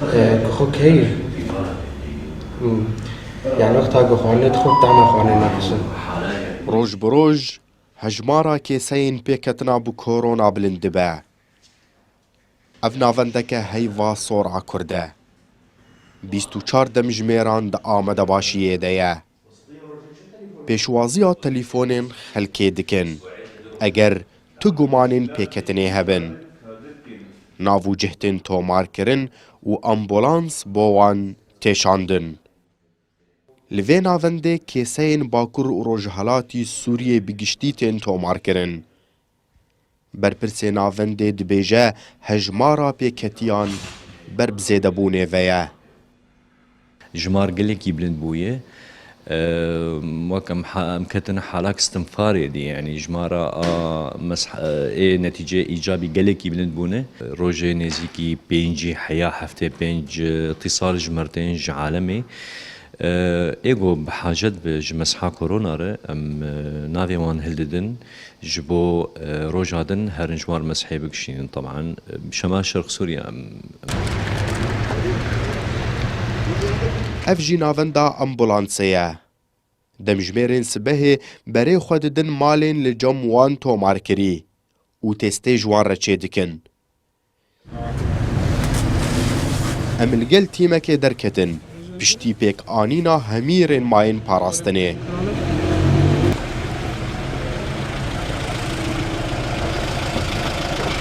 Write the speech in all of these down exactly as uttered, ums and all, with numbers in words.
Ku xwe keyir. Hmm. Yani wexta ku xwarinê dixwin, tahma xwarinê naxişin. Roj bi roj hejmara kêseyên pêketina bi korona bilind dibe. Ev navendeke heyva sor a Kurd e. Bîst û çar demjimêran di amadebaşiyê de ye. Pêşwaziya telîfonên xelkê dikin, eger tu gumanên pêketinê hebin. Nav û cihtên tomarkirin û ambulans bo wan tê şandin. Li vê navendê kêseyên Bakur û Rojhilatî Sûriyê bi giştî tên tomarkirin. Berpirsê navendê dibêje hejmara pêketiyan ber bi zêdebûnê ve ye. Jimar gelekî bilind bûye. E, wek em ha-, em ketin halak istinfarê dî, yanî jimara a mes-, ê netîceyê îcabî gelekî bilind bûne. Rojê nêzîkî pêncî heya, heftê pênc îtisal ji mir tên ji alemê. E, ê ku bi hacet bi ji mesha korona re em, e, navê wan hildidin. Ji bo, e, roja din herin ji wan mesihê bikişînin, teban, e, şema Şerq Sûriye em, em. Ev jî navenda ambulansê ye. Demjimêrên sibehê berê xwe didin malên li cem wan tomarkirî û testê ji wan re çêdikin. Em li gel tîmekê derketin, piştî pêkanîna hemî rênmayên parastinê.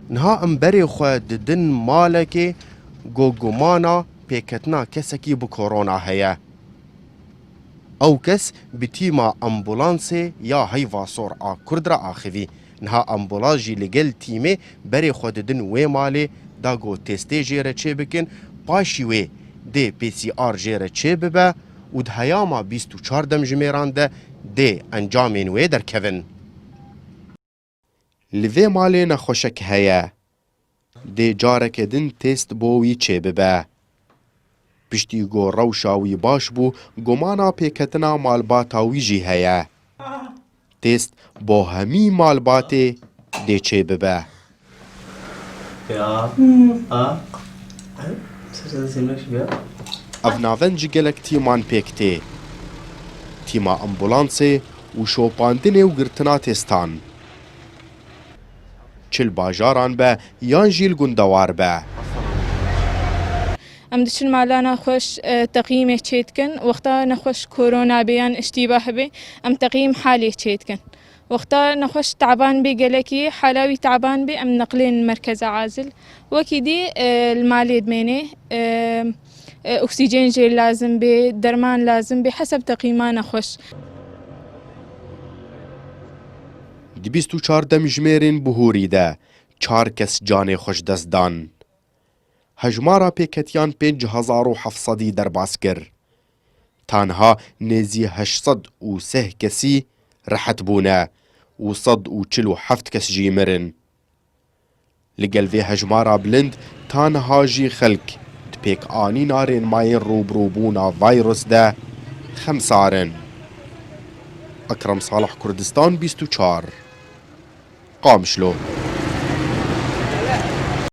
Niha em berê xwe didin malekê ku gumana pêketina kesekî bi korona heye. Ew kes bi tîma ambulansê ya Heyva Sor a Kurd re axivî. Niha ambulans jî li gel tîmê berê xwe didin wê malê da ku testê jê re çêbikin, paşî wê dê P C R jê re çêbibe û di heyama bîst û çar demjimêran de dê encamên wê derkevin. Li vê malê nexweşek heye. Dê careke din test bo wî çêbibe. Piştî ku rewşa wî baş bû, gumana pêketina malbata wî jî heye. Test bo hemî malbatê dê çêbibe. Ya. A. Ev navend ji gelek tîman pêk tê. Tîma ambulansê û şopandinê û girtina testan. Çi li bajaran be yan jî li gundewar be. Em diçin mala nexweş, e, teqîmê çêdikin. Wexta nexweş korona bê yan îştîbah bê, em teqîm halê çêdikin. Wexta nexweş teban bê gelekî, hala wî teban bê, em neqlên merkeza acil. Wekî dî, e, li malê dimênê, e, e, oksîjen jê lazim bê, derman lazim bê, heseb teqîma nexweş. Di bîst û çar demjimêrên bihûrî de çar kes canê xwe ji dest dan. Hejmara pêketiyan pênc hezar û heft sedî derbas kir. Tanha nêzî heşt sed û sih kesî rehet bûne û sed û çil û heft kes jî mirin. Li gel vê hejmara bilind, tanha jî xelk di pêkanîna rênmayên rûbirûbûna vîrus de xemsar in. Ekrem Salih, Kurdistan bîst û çar, Qamişlo.